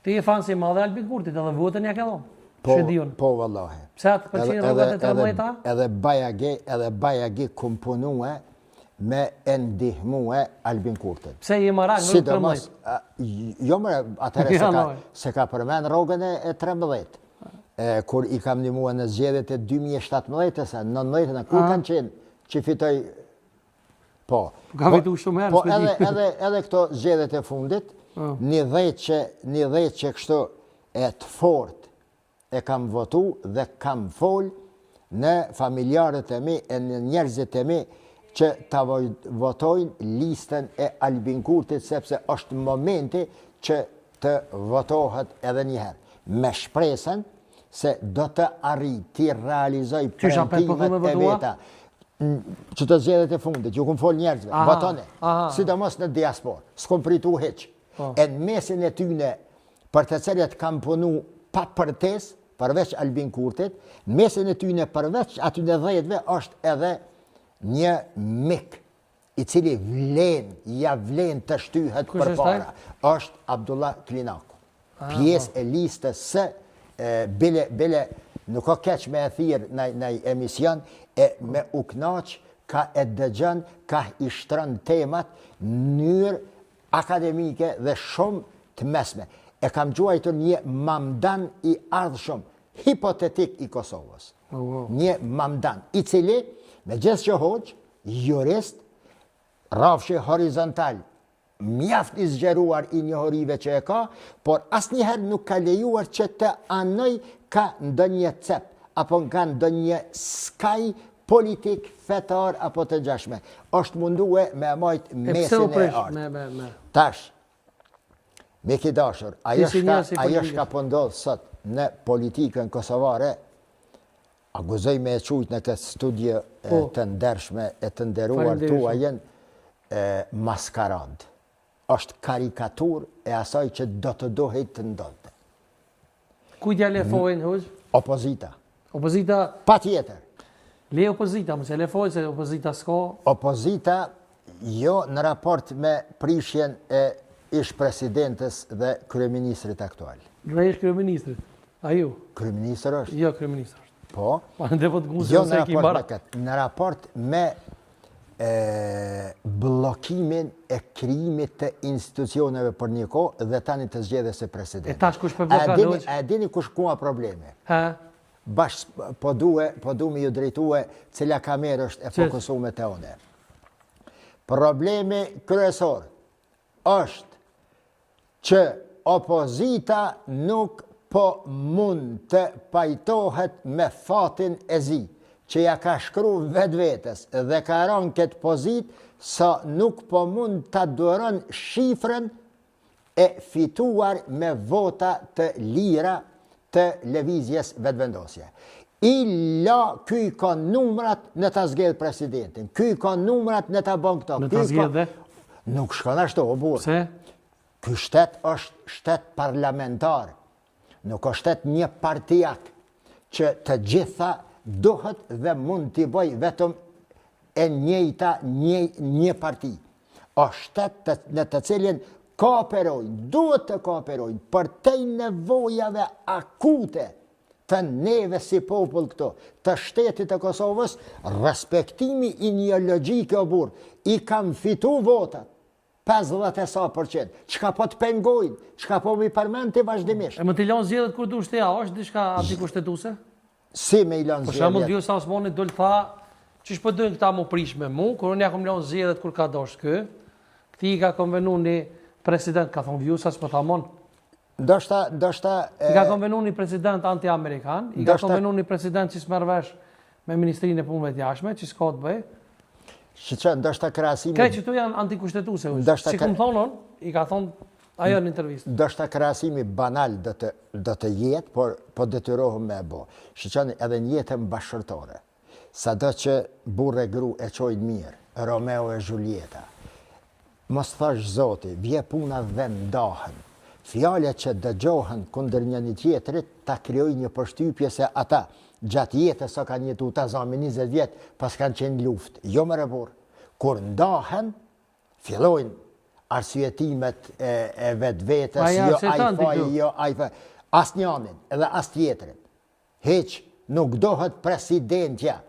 Ti je fans i madh i Albin Kurtit edhe votën ja ke dhënë. Po, po vallahi. Pse a të pëlqejnë rrogat e 13-ta? Edhe bajagi, edhe bajagi kum punue me e ndihmue Albin Kurtin. Pse je marak në 13? Jo më, atëherë s'e ka, s'e ka përmend rrogën e 13. E, kur i kam ndihmue në zgjedhjet e 2017-ës, 19 në kur kanë qenë që fitoi Po. Po ka fitu shumë herë. Po edhe, edhe, edhe këto zgjedhjet e fundit, po. një dheqe, një dheqe kështu e të fort e kam votu dhe kam fol në familjarët e mi e në njerëzit e mi që ta votojnë listën e Albin Kurtit sepse është momenti që të votohet edhe njëherë. Me shpresën se do të arrijë t'i realizojë premtimet e veta. Qëto zgjedhjet e fundit, ju kum fol njerëzve, votoni, sidomos në diasporë, s'kum pritu hiç. Po. E në mesin e tyne, për të cilët kam punu pa përtesë, përveç Albin Kurtit, në mesin e tyne përveç atyne dhjetëve është edhe një mik i cili vlen, ja vlen të shtyhet përpara, është Abdullah Klinaku. Ah, Pjesë po. e listës së bile, bile, nuk o keq me e thirrë në, në emision, e me u knaq, ka e dëgjon, ka i shtron temat, në mënyrë akademike dhe shumë të mesme. E kam quajtur një mamdan i ardhshëm, hipotetik i Kosovës. Oh, një mamdan, i cili, megjithëse që hoxhë, jurist, rrafshi horizontal, mjaft i zgjeruar i njohurive që e ka, por asnjëherë nuk ka lejuar që të anoj ka ndonjë cep, apo nga ndonjë skaj politik, fetar, apo të ngjashme. është mundue me e majtë mesin e artë. Me, me, me. Tash, mik i dashur, ajo shka, ajo shka po ndodh sot në politikën kosovare, A guxoj me e qujt në këtë studio po. të ndershme e të nderuar tuajën maskaradë. Është karikaturë e asaj që do të duhej të ndodhte. Kujt ja le fojin, hoxhë? Opozita. Opozita? Patjetër. Le opozita, mos e le fojin, se opozita s'ka... Opozita, jo në raport me prishjen e ish presidentes dhe kryeministrit aktual. Dhe ish kryeministrit, a ju? Kryeministër është? Jo, kryeministër është. Po? Pa në po të gusë, jo, në raport me këtë, në raport me e, bllokimin e krijimit të institucioneve për një kohë dhe tani të zgjedhjes së presidentit. E tash kush po bllokon? A e dini kush ku a problemi? Ha? Bash po due, po du me ju drejtue cila kamerë është e fokusume te une. Problemi kryesor është që opozita nuk po mund të pajtohet me fatin e zi, që ja ka shkru vetvetes dhe ka ra në këtë pozitë, sa nuk po mund të duron shifrën e fituar me vota të lira të lëvizjes Vetëvendosje. I la, ky i ka numrat ne ta zgjedh presidentin, ky i ka numrat ne ta bon këto. Ne ta zgjedh dhe? Nuk shkon ashtu, o burrë. Pse? Ky shtet është shtet parlamentar, nuk është shtet njëpartiak, që të gjitha duhet dhe mund t'i bëj vetëm e njëjta një, një parti. Është shtet të, në të cilin kooperojnë, duhet të kooperojnë, përtej nevojave akute të neve si popull këtu, të shtetit të Kosovës, respektimi i një logjike o burrë, i kam fitu votat, 50 e sa për qind, çka po të pengojnë, çka po m'i përmend ti vazhdimisht. E me t'i lanë zgjedhjet kur dush ti, a është diçka antikushtetuese? Si me i lanë zgjedhjet? Për shembull Vjosa Osmani dol tha, qysh po dojnë këta m'u prish me mu, kur unë ja kom lanë zgjedhjet kur ka dashtë ky, këtij i ka konvenu një president, ka thonë Vjosa s'po tha mon. Ndoshta, ndoshta... I ka konvenu një president anti-amerikan, i ka konvenu një president që s'merr vesh me Ministrinë e Punëve të Jashtme, që s'ka të bëjë. Që ndoshta krahasimi... Krejt qëto janë antikushtetuese, si kom thonë unë, i ka thonë ajo në intervistë. Ndoshta krahasimi banal do të, do të jetë, por po detyrohem me e bo. Shiqoni edhe në jetën bashkëshortore. Sado që burrë e gru e çojnë mirë, Romeo e Zhulieta. Mos thosh zoti, vje puna dhe ndahen. Fjalët që dëgjohen kundër njëni-tjetrit ta krijojnë një përshtypje se ata gjatë jetës sa kanë jetu ta zami 20 vjet paskan qenë në luftë. Jo more burrë. Kur ndahen, fillojnë. arsyetimet e, e vetvetes, jo ai faj, jo ai faj, as njanin edhe as tjetrin. Hiç, nuk dohet presidentja.